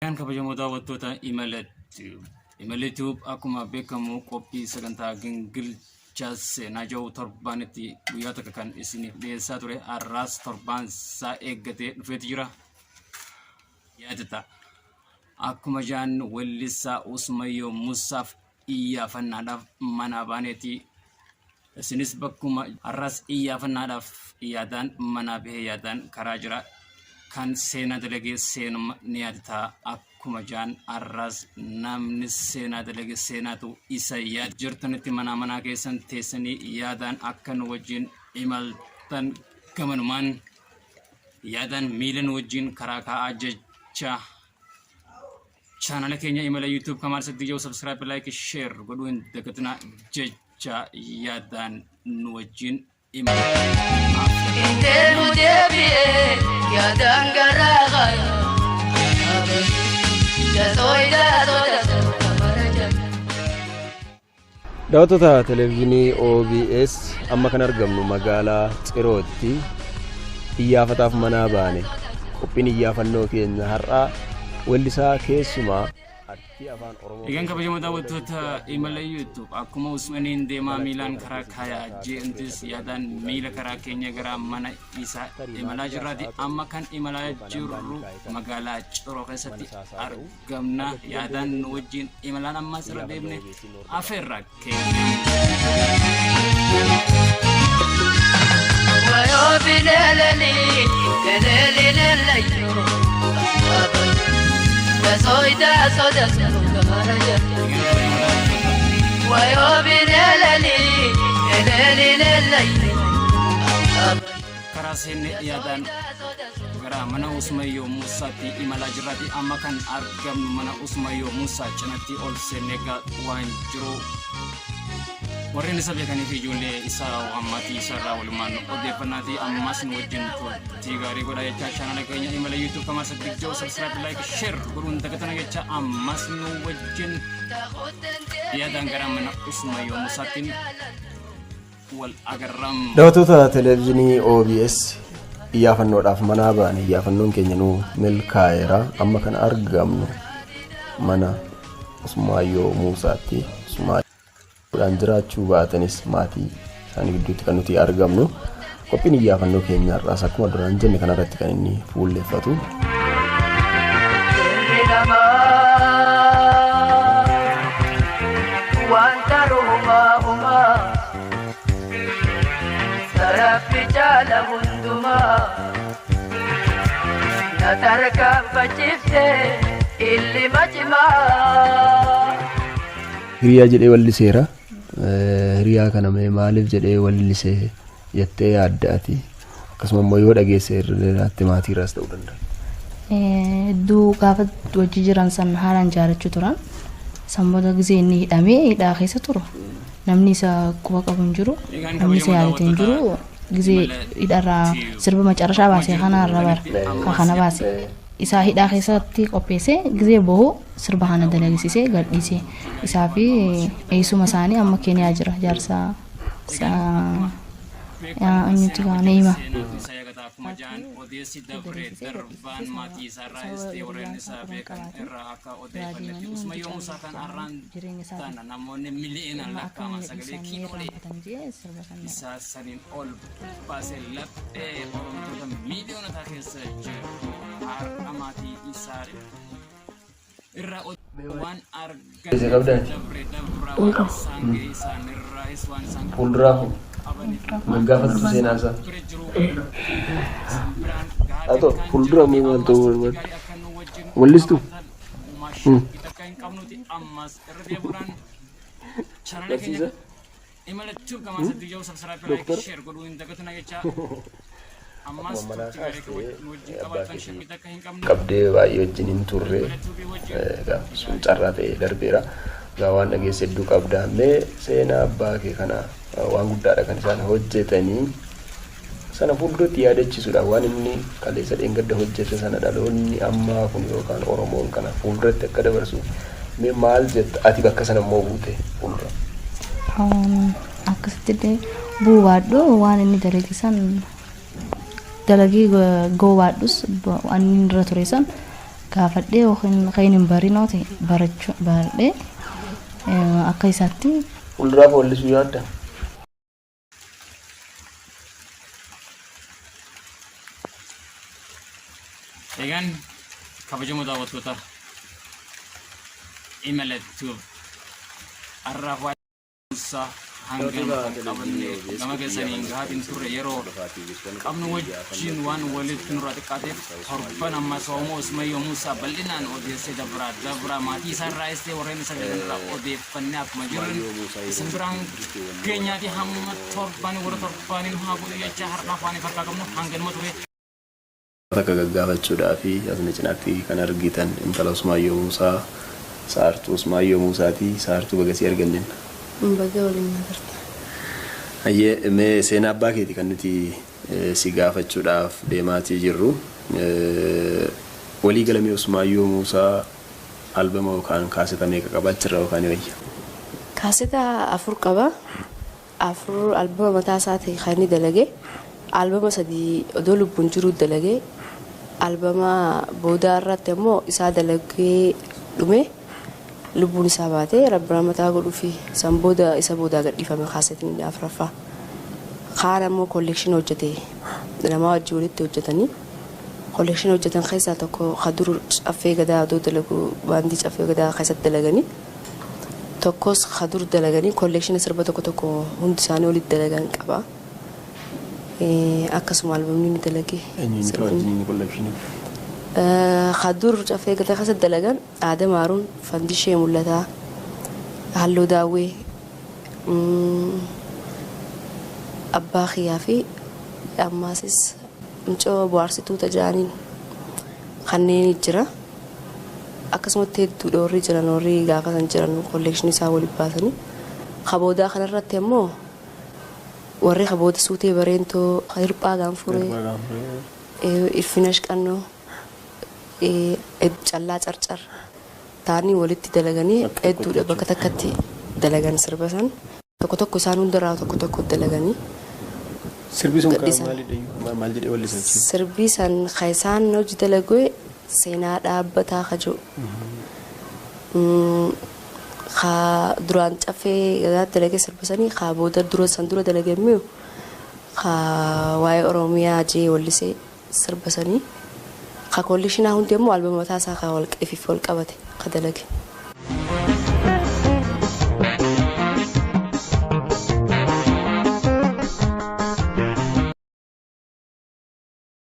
Kan kabajamoo daawwattoota Imala Tube. Imalli Tube akkuma beekamu qophii sagantaa gingilchaa seenaa jiru torbaanitti guyyaa tokko kan isiniif dhiyeessaa ture har'aas torbaan isaa eeggatee dhufeetu jira. Yaadata. Akkuma jaan weellisaa Usmayyoo Musaaf iyyaafannaadhaaf manaa baaneeti. Isinis bakkuma har'as iyyaafannaadhaaf yaadaan manaa bahee yaadaan karaa jira. Kan seenaa dalagee seenuma ni yaadataa akkuma jaan har'as namni seenaa dalage seenaatu isa yaada. Jirtanitti manaa manaa keessan teessanii yaadaan akka nu wajjin imaltan gamanumaan yaadaan miila nu wajjin karaa kaa'aa jecha chaanala keenya Imala YouTube Kamaal Saddiyyoo subscribe, like, share godhuu hin dagatinaa jecha yaadaan nu wajjin imala. Deemu deebi'ee yaadaan garaa garaa. Dasooyi dasoo dasoo kamara jala. Daawwattoota televezyiinii OBS, amma kan argamnu magaalaa Cirootti iyyaafataaf manaa baane. Qophiin iyyaafannoo keenya har'aa weellisaa keessumaa artii afaan Oromoo. Egaan kabajamoo daawwattoota Imala YouTube, akkuma Usmaniin deemaa miilaan karaa kaayaa je'antis yaadaan miila karaa keenya gara mana isaa imalaa jirraati. Amma kan imalaa jirru magaalaa Ciroo keessatti argamna. Yaadaan nu wajjin imalaan ammas irra deemne afeerra keenya. Wayoo bineeleli geleeli leelayyoo. Dasooyi dasoo dasoo kamara jala. Wayoo bineeleli geleeli leelayyoo. Karaa seenne yaadaan gara mana Usmayyoo Muusaatti imalaa jirraati. Amma kan argamnu mana Usmayyoo Muusaa cinatti ol seennee waan jiru warreen isa beekanii fi ijoollee isaa waan maatii isaa irraa walumaan odeeffannaati. Ammas nu wajjin turtii gaarii godha jechaa, chaanala keenya Imala YouTube Kamaal Saddiqjoo subscribe, like, share godhuun dagatana jecha, ammas nu wajjin yaadaan gara mana Usmayyoo Muusaattiin wal agarram. Daawwattoota televezyiinii OBS, iyyaafannoodhaaf manaa ba'an iyyaafannoon keenya nu milkaa'eera. Amma kan argamnu mana Usmaayyoo Muusaatti. Usmaayyoodhaan jiraachuu baatanis maatii isaanii gidduutti kan nuti argamnu. Qophiin iyyaafannoo keenya har'aas akkuma duraan jenne kanarratti kan inni fuulleffatu. Sirri namaa wanta ruhumaa humaa saraffi jaala hundumaa na tarkaanfachiifte illima cimaa. Hiriyaa jedhee walliseera. Hiriyaa kana mee maaliif jedhee wallisee jettee yaadda ati? Akkasuma immoo yoo dhageesse irra dheeraatti maatii irraas ta'uu danda'a. Hedduu gaafa hojii jiran san haalaan jaalachuu turan. San booda gisee inni hidhamee hidhaa keessa turu namni isa quba qabu hin jiru. Egaan Namni isa kabajamoo yaadate hin jiru. daawwattoota Gisee Imala hidharraa Tube sirba macarrashaa baase kana irra bara ka kana baase. Isaa hidhaa keessatti qopheessee gisee bahu sirba kana dalagisisee gadhiise. Isaa fi eessuma isaanii amma Keeniyaa jira jaarsa isaa eenyutti kaa Neeyima. Isa yaadataa akkuma jaan odeessi dabree darbaan maatii isaarraa istee warreen isaa beekan irraa akka odeeffannetti Usmayyoo Musaa kan har'aan tana namoonni miliyoonaan lakkaa'aman sagalee kiinoolee isaa saniin ol baasee laphee Oromtoota miiliyoonotaa keessa jiru har'a maatii isaa irraa waan argan Isa qabdaati? dabree dabraa waan isaan ga'e isaanirraayis waan isaan Fuulduraa hoo? qabaniif Gaggaafattu seenaa isaa. bira jiru biraan Haa ta'u, fuuldura immoo maal ta'uu barbaadda? Wallistuu? Takka hin qabnuti ammas irra deebuudhaan chaanala keenya Barsiisa? Imala Tube Kamaal Saddiyyoo subscribe, like, share godhuu hin dagatina jecha ammas Akkuma manaa turtii gaarii kaastee nu wajjin abbaa qabaatan keetii shakkii takka hin qabnu. qabdee baay'ee wajjin hin turre. Imala Tube wajjin Egaa sun carraa ta'ee darbeera. Egaa waan dhageesse hedduu qabda. Mee seenaa abbaa kee kana waan guddaadha kan isaan hojjetanii sana fuulduratti yaadachiisuudhaan waan inni kaleessa dheengadda hojjete sana dhaloonni ammaa kun yookaan Oromoon kana fuulduratti akka dabarsu mee maal jetta ati bakka sana immoo buute fuuldura? Akkasitti illee bu'uu baadhu, waan inni dalage san dalagee ga'uu baadhus, waan inni irra ture san Gaafadhee yookiin kan hin barinoo ta'e barachuu baradhee akka isaatti. Fuulduraaf wallisuu yaadda? Egaan kabajamoo daawwattoota Imala Tube har'aaf waa'ee isaa hangana kan qabanne gama keessaniin gahaatiin turre yeroo qabnu wajjin waan walitti nurraa xiqqaateef torban ammas Oromoo Usmayyoo Muusaa bal'inaan odeessee dabraa dabraa maatii isaa irraa ta'e warreen isa irraa odeeffannee akkuma jirru isin biraan keenyaati hamma torban warra torbaaniin haa godhu jecha har'aaf waan harkaa qabnu hanganuma ture. Takka gaggaafachuudhaa fi asna cinaatti kan argitan intala Usmaayyoo Muusaa Saartuu Usmaayyoo Muusaati. Saartuu bagasii arganne. Baga waliin agarta. Hayyee, mee seenaa abbaa keeti kan nuti si gaafachuudhaaf deemaatii jirru. Walii galamee Usmaayyoo Muusaa albama yookaan kaaseta meeqa qabaachirra yookaan wayya? Kaaseta 4 qaba. 4 albama mataa isaa ta'e kan inni dalage. Albama 3 odoo lubbuun jiruu dalage. Albama boodaa irratti ammoo isaa dalagee dhume lubbuun isaa baate rabbi rahmataa godhuu fi san booda isa boodaa gadhiifame kaasetni afuraffaa. Kaan ammoo kollekshinii hojjete namaa wajjin walitti hojjetanii. Kollekshinii hojjetan keessaa tokko ka dur caffee gadaa odoo dalagu baandii caffee gadaa keessatti dalaganii. Tokkos ka dur dalaganii kollekshinii sirba tokko tokko hundi isaanii walitti dalagan qaba. Akkasuma albamni ni dalage. Eenyuun wajjin kollekshinii? Ka dur caffee gadaa keessatti dalagan Aadam Haaruun, Fandishee Mul'ataa, Halluu Daawwee, Abbaa Kiyyaa fi ammaasis mucoo bohaarsituu tajaaniin kanneen jira. Akkasumatti hedduudha warri jiran warri gaafa san jiran kollekshinii isaa waliin baasanii. Ka boodaa kanarratti ammoo warri ka booda suutee bareentoo hirphaa gaanfuree Irfinash Qannoo callaa carcar ta'anii walitti dalaganii hedduudha bakka takkatti dalagan sirba san. Tokko tokko isaan hundarraa tokko tokko dalaganii. Sirbi sun kan maalidha? Maal jedhee wallisan? Sirbi san kan isaan hojii dalagee seenaa dhaabbataa ka jiru. Ka duraan caffee gadaa dalagee sirba sanii ka booda dura san dura dalagee immoo ka waa'ee Oromiyaa jee wallisee sirba sanii. Ka kollekshinaa hundi immoo albama mataa isaa ka wal ifiif wal qabate ka dalage.